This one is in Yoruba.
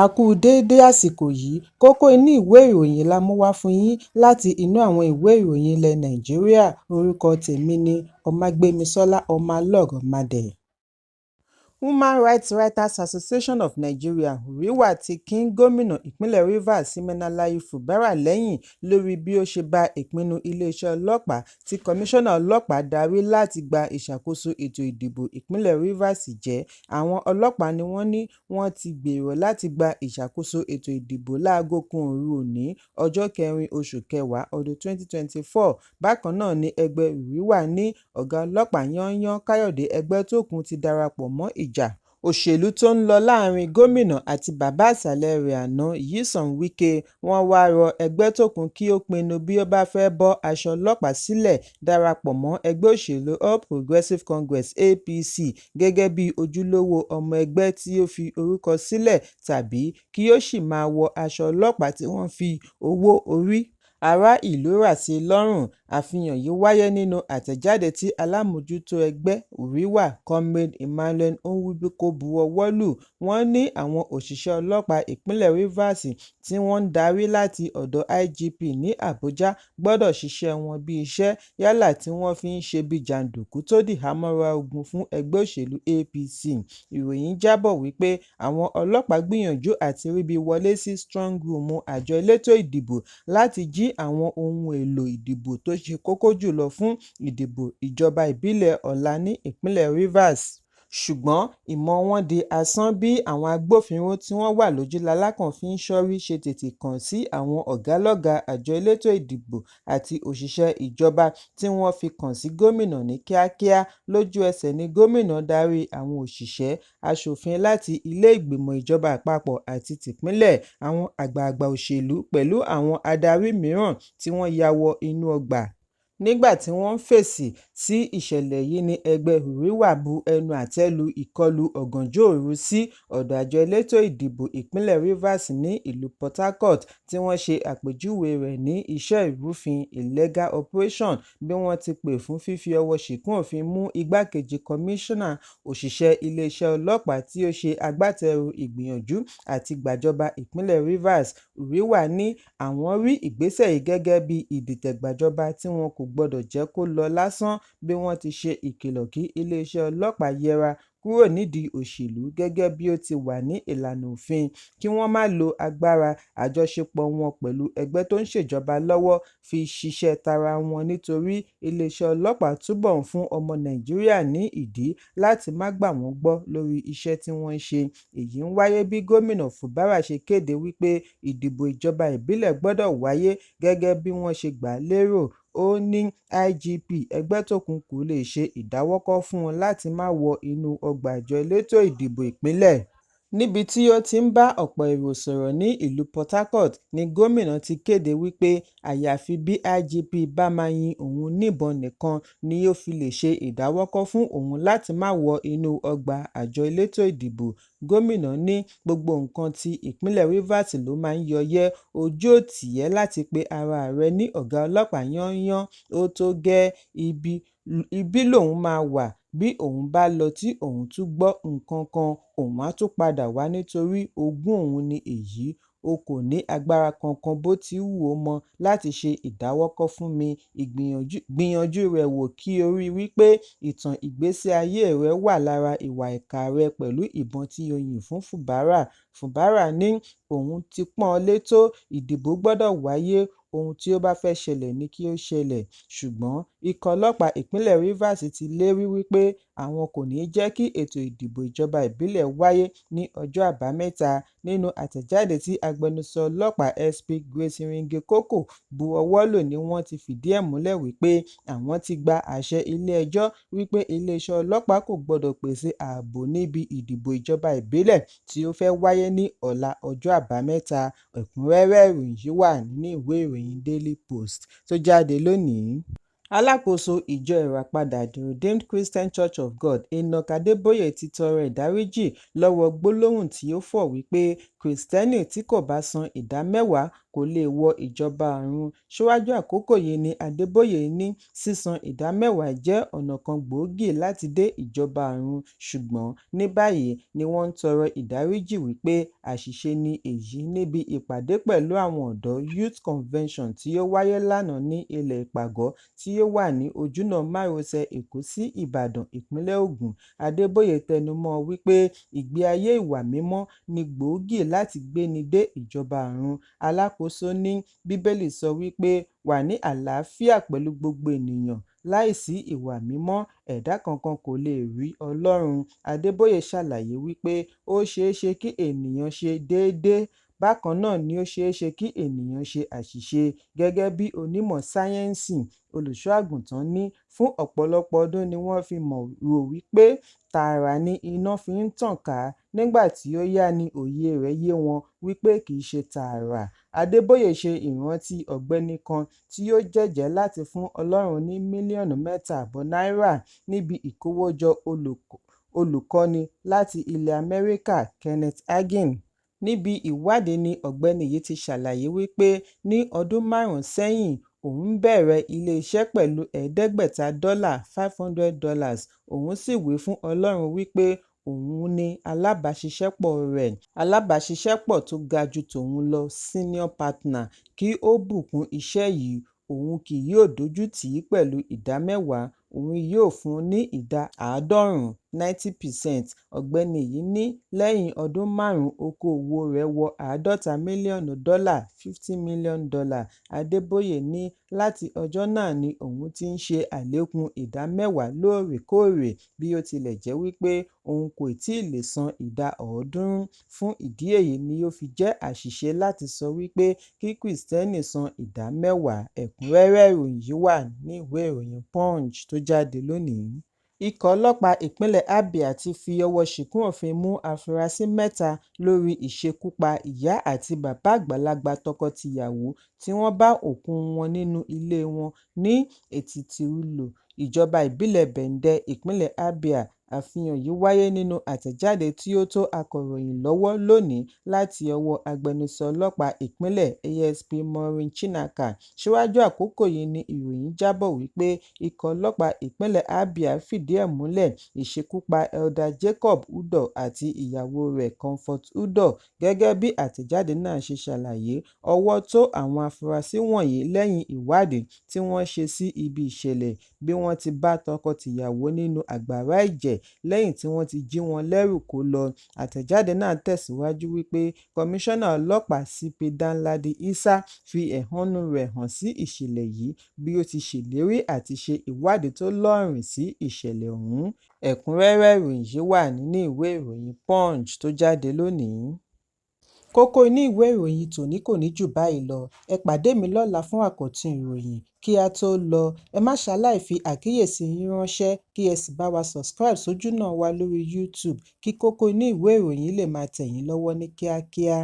A kú déédé àsìkò yìí. Kókó inú ìwé ìròyìn la mú wá fún yín láti inú àwọn ìwé ìròyìn ilẹ̀ Nàìjíríà. Orúkọ tèmi ni Ọmágbémisọ́lá Ọmọlọ́rọ̀mádé. Human Rights Writers Association of Nigeria (HURIWA) ti kín gómìnà ìpínlẹ̀ Rivers Siminalayi Fubara lẹ́yìn lórí bí ó ṣe ba ìpinnu iléeṣẹ́ ọlọ́pàá tí Kọmíṣánná Ọlọ́pàá darí láti gba ìṣàkóso ètò ìdìbò ìpínlẹ̀ Rivers jẹ́. Àwọn ọlọ́pàá ni wọ́n ní wọ́n ti gbèrò láti gba ìṣàkóso ètò ìdìbò láago kan òru òní, ọjọ́ 4 oṣù kẹwàá ọdún 2024. Bákan náà ni ẹgbẹ́ HURIWA ní ọ̀gá ọlọ́pàá yányán Káyọ̀dé Ẹgbẹ́tókun ti darapọ̀ mọ́ ìjà òṣèlú tó ń lọ láàrin gómìnà àti bàbá ìsàlẹ̀ rẹ̀ àná Nyesom Wike. Wọ́n wáá rọ Ẹgbẹ́tókun kí ó pinnu bí ó bá fẹ́ bọ́ aṣọ ọlọ́pàá sílẹ̀ darapọ̀ mọ́ ẹgbẹ́ òṣèlú All Progressives Congress (APC) gẹ́gẹ́ bí ojúlówó ọmọ ẹgbẹ́ tí ó fi orúkọ sílẹ̀ tàbí kí ó sì máa wọ aṣọ ọlọ́pàá tí wọ́n fi owó orí ará ìlú rà sí i lọ́rùn. Àfihàn yìí wáyé nínú àtẹ̀jáde tí alámòójútó ẹgbẹ́ HURIWA, Comrade Emmanuel Onwubiko buwọ́ lù. Wọ́n ní àwọn òṣìṣẹ́ ọlọ́pàá ìpínlẹ̀ Rivers tí wọ́n ń darí láti ọ̀dọ̀ IGP ní Àbújá gbọ́dọ̀ ṣiṣẹ́ wọn bí iṣẹ́, yálà tí wọ́n fi ń ṣe bíi jàǹdùkú tó dìhámọ́ra ogun fún ẹgbẹ́ òṣèlú APC. Ìròyìn jábọ̀ wípé àwọn ọlọ́pàá gbìyànjú àti ríbi wọlé sí strong room àjọ elétò ìdìbò láti jí àwọn ohun èlò ìdìbò tó ṣe kókó jùlọ fún ìdìbò ìjọba ìbílẹ̀ ọ̀la ní ìpínlẹ̀ Rivers, ṣùgbọ́n ìmọ̀ wọn di asán bí àwọn agbófinró tí wọ́n wà lójú lalákàn fi ń ṣọ́rí ṣe tètè kàn sí àwọn ọ̀gá-lọ́gàá àjọ elétò ìdìbò àti òṣìṣẹ́ ìjọba tí wọ́n fi kàn sí gómìnà ní kíákíá. Lójú ẹsẹ̀ ní gómìnà darí àwọn òṣìṣẹ́, aṣòfin láti ilé-ìgbìmọ̀ ìjọba àpapọ̀ àti tìpínlẹ̀, àwọn àgbààgbà òṣèlú pẹ̀lú àwọn adarí mìíràn tí wọ́n ya wọ inú ọgbà. Nígbà tí wọ́n ń fèsì sí ìṣẹ̀lẹ̀ yìí ní ẹgbẹ́ HURIWA bu ẹnu àtẹ́ lu ìkọlù ọ̀gànjọ́ òru sí ọ̀dọ̀ àjọ elétò ìdìbò ìpínlẹ̀ Rivers ní ìlú Port Harcourt, tí wọ́n ṣe àpèjúwe rẹ̀ ní iṣẹ́ ìrúfin (illegal operation), bí wọ́n ti pè fún fífi ọwọ́ ṣìkún òfin mú igbákejì kọmíṣánná òṣìṣẹ́ iléeṣẹ́ ọlọ́pàá tí ó ṣe agbátẹrù ìgbìyànjú àti gbàjọba ìpínlẹ̀ Rivers. HURIWA ní àwọn rí ìgbésẹ̀ yìí gẹ́gẹ́ bí ìdìtẹ̀gbàjọba tí wọn kò gbọdọ̀ jẹ́ kó lọ lásán, bí wọ́n ti ṣe ìkìlọ̀ kí iléeṣẹ́ ọlọ́pàá yẹra kúrò nídìí òṣèlú gẹ́gẹ́ bí ó ti wà ní ìlànà òfin, kí wọ́n má lo agbára àjọṣepọ̀ wọn pẹ̀lú ẹgbẹ́ tó ń ṣèjọba lọ́wọ́ fi ṣiṣẹ́ tara wọn, nítorí iléeṣẹ́ ọlọ́pàá túbọ̀ ń fún ọmọ Nàìjíríà ní ìdí láti má gbà wọ́n gbọ́ lórí iṣẹ́ tí wọ́n ń ṣe. Èyí ń wáyé bí gómìnà Fubara ṣe kéde wípé ìdìbò ìjọba ìbílẹ̀ gbọ́dọ̀ wáyé gẹ́gẹ́ bí wọ́n ṣe gbà lérò. Ó ní IGP Ẹgbẹ́tókun kò lè ṣe ìdáwọ́kọ̀ fún un láti má wọ inú ọgbà àjọ elétò ìdìbò ìpínlẹ̀. Níbi tí ó ti ń bá ọ̀pọ̀ èrò sọ̀rọ̀ ní ìlú Port Harcourt ní gómìnà ti kéde wípé àyàfi bí IGP bá máa yin òun níbọn nìkan ni ó fi lè ṣe ìdáwọ́kọ̀ fún òun láti má wọ inú ọgbà àjọ elétò ìdìbò. Gómìnà ní gbogbo nǹkan tí ìpínlẹ̀ Rivers ló máa ń yọ̀yẹ́, ojú ò tì ẹ́ láti pe ara rẹ ní ọ̀gá ọlọ́pàá yányán, ó tó gẹ́ẹ́, ibi lòun máa wà, bí òun bá lọ tí òun tún gbọ́ nǹkan kan, òun á tún padà wá nítorí ogún òun ni èyí, o kò ní agbára kankan bó ti wù ó mọ láti ṣe ìdáwọ́kọ̀ fún mi, gbìyànjú rẹ̀ wò kí o rí i wípé ìtàn ìgbésí ayé rẹ wà lára ìwà ìkà rẹ pẹ̀lú ìbọn tí ó yìn fún Fubara. Fubara ní òun ti pọ́n ọn lé tó, ìdìbò gbọ́dọ̀ wáyé, ohun tí ó bá fẹ́ ṣẹlẹ̀ ni kí ó ṣẹlẹ̀. Ṣùgbọ́n ikọ̀ ọlọ́pàá ìpínlẹ̀ Rivers ti lérí wípé àwọn kò ní jẹ́ kí ètò ìdìbò ìjọba ìbílẹ̀ wáyé ní ọjọ́ Àbámẹ́ta. Nínú àtẹ̀jáde tí agbẹnusọ ọlọ́pàá SP Grace Iringe-Koko bu ọwọ́ lù ni wọ́n ti fìdí ẹ̀ múlẹ̀ wípé àwọn ti gba àṣẹ ilé-ẹjọ́ wípé iléeṣẹ́ ọlọ́pàá kò gbọdọ̀ pèsè ààbò níbi ìdìbò ìjọba ìbílẹ̀ tí ó fẹ́ wáyé ní ọ̀la ọjọ́ Àbámẹ́ta. Ẹ̀kúnrẹ́rẹ́ ìròyìn yìí wà nínú ìwé ìròyìn Daily Post tó jáde lónìí. Alákòóso Ìjọ Ìràpadà The Redeemed Christian Church of God, Enoch Adébóyè, ti tọrọ ìdáríjì lọ́wọ́ gbólóhùn tí ó fọ̀ wípé Krìstẹ́nì tí kò bá san ìdá mẹ́wàá kò lè wọ ìjọba ọ̀run. Síwájú àkókò yìí ni Adébóyè ní sísan ìdá mẹ́wàá jẹ́ ọ̀nà kan gbòógì láti dé ìjọba ọ̀run, ṣùgbọ́n ní báyìí ni wọ́n ń tọrọ ìdáríjì wípé àṣìṣe ni èyí. Níbi ìpàdé pẹ̀lú àwọn ọ̀dọ́ Youth Convention tí ó wáyé lánàá ní ilé ìpàgọ́ tí ó wà ní ojúnà márosẹ̀ Èkó sí Ìbàdàn, ìpínlẹ̀ Ògùn, Adébóyè tẹnumọ́ wípé ìgbé ayé ìwà mímọ́ ní gbòógì láti gbéni dé ìjọba ọ̀run. Alákòóso ní Bíbélì sọ wípé wà ní àlàáfíà pẹ̀lú gbogbo ènìyàn, láìsí ìwà mímọ́ ẹ̀dá kankan kò lè rí Ọlọ́run. Adébóyè ṣàlàyé wípé ó ṣeéṣe kí ènìyàn ṣe déédé, bákan náà ni ó ṣeéṣe kí ènìyàn ṣe àṣìṣe. Gẹ́gẹ́ bí onímọ̀ sáyẹ́ǹsì, olùṣọ́-àgùntàn ní fún ọ̀pọ̀lọpọ̀ ọdún ni wọ́n fi rò wípé tààrà ni iná fi ń tàn ká, nígbà tí ó yá ní òye rẹ̀ yé wọn wípé kì í ṣe tààrà. Adébóyè ṣe ìrántí ọ̀gbẹ́ni kan tí ó jẹ́jẹ̀ẹ́ láti fún Ọlọ́run ní mílíọ̀nù 3.5 náírà níbi ìkówójọ olùkọ́ni láti ilẹ̀ Amẹ́ríkà Kenneth Hagin. Níbi ìwádìí ni ọ̀gbẹ́ni yìí ti ṣàlàyé wípé ní ọdún 5 sẹ́yìn òun bẹ̀rẹ̀ ilé-iṣẹ́ pẹ̀lú $500 $500, òun sì wí fún Ọlọ́run wípé òun ní alábàáṣiṣẹ́pọ̀ rẹ̀, alábàáṣiṣẹ́pọ̀ tó ga ju tòun lọ senior partner, kí ó bùkún iṣẹ́ yìí, òun kì yóò dójú tì í pẹ̀lú ìdá mẹ́wàá, òun yóò fún un ní ìdá 90 90%. Ọ̀gbẹ́ni yìí ní lẹ́yìn ọdún 5 okòòwò rẹ̀ wọ $50 mílíọ̀nù $50 million. Adébóyè ní láti ọjọ́ náà ni òun ti ń ṣe àlékún ìdá mẹ́wàá lóòrèkóòrè bí ó tilẹ̀ jẹ́ wípé òun kò tíì lè san ìdá 300. Fún ìdí èyí ni ó fi jẹ́ àṣìṣe láti sọ wípé kí Krìstẹ́nì san ìdá mẹ́wàá. Ẹ̀kúnrẹ́rẹ́ ìròyìn yìí wà ní ìwé ìròyìn Punch tó jáde lónìí. Ikọ̀ ọlọ́pàá ìpínlẹ̀ Abia ti fi ọwọ́ ṣìnkún òfin mú afurasí 3 lórí ìṣekúpa ìyá àti bàbá àgbàlagbà tọkọ-tìyàwó tí wọ́n bá òkú wọn nínú ilé wọn ní Ètìtìrúlò, ìjọba ìbílẹ̀ Bẹ̀ndẹ, ìpínlẹ̀ Abia. Àfihàn yìí wáyé nínú àtẹ̀jáde tí ó tó akọ̀ròyìn lọ́wọ́ lónìí láti ọwọ́ agbẹnusọ ọlọ́pàá ìpínlẹ̀ ASP Maureen Chinaka. Síwájú àkókò yìí ni ìròyìn jábọ̀ wípé ikọ̀ ọlọ́pàá ìpínlẹ̀ Abia fìdí ẹ̀ múlẹ̀ ìṣekúpa Elder Jacob Udoh àti ìyàwó rẹ̀ Comfort Udoh. Gẹ́gẹ́ bí àtẹ̀jáde náà ṣe ṣàlàyé, ọwọ́ tó àwọn afurasí wọ̀nyí lẹ́yìn ìwádìí tí wọ́n ṣe sí ibi ìṣẹ̀lẹ̀ bí wọ́n ti bá tọkọ-tìyàwó nínú àgbàrá ẹ̀jẹ̀ lẹ́yìn tí wọ́n ti jí wọn lẹ́rù kó lọ. Àtẹ̀jáde náà tẹ̀síwájú wípé Kọmíṣánná ọlọ́pàá CP Danladi Isa fi ẹ̀hónú rẹ̀ hàn sí ìṣẹ̀lẹ̀ yìí bí ó ti ṣèlérí àti ṣe ìwádìí tó lóòrìn sí ìṣẹ̀lẹ̀ ọ̀hún. Ẹ̀kúnrẹ́rẹ́ ìròyìn yìí wà nínú ìwé ìròyìn Punch tó jáde lónìí. Kókó inú ìwé ìròyìn tòní kò ní jù báyìí lọ. Ẹ pàdé mi lọ́la fún àkọ́tún ìròyìn. Kí á tó lọ, ẹ má ṣaláì fi àkíyèsí yín ránṣẹ́ kí ẹ sì bá wa subscribe sójúnà wa lórí YouTube kí kókó inú ìwé ìròyìn lè máa tẹ̀ yín lọ́wọ́ ní kíákíá.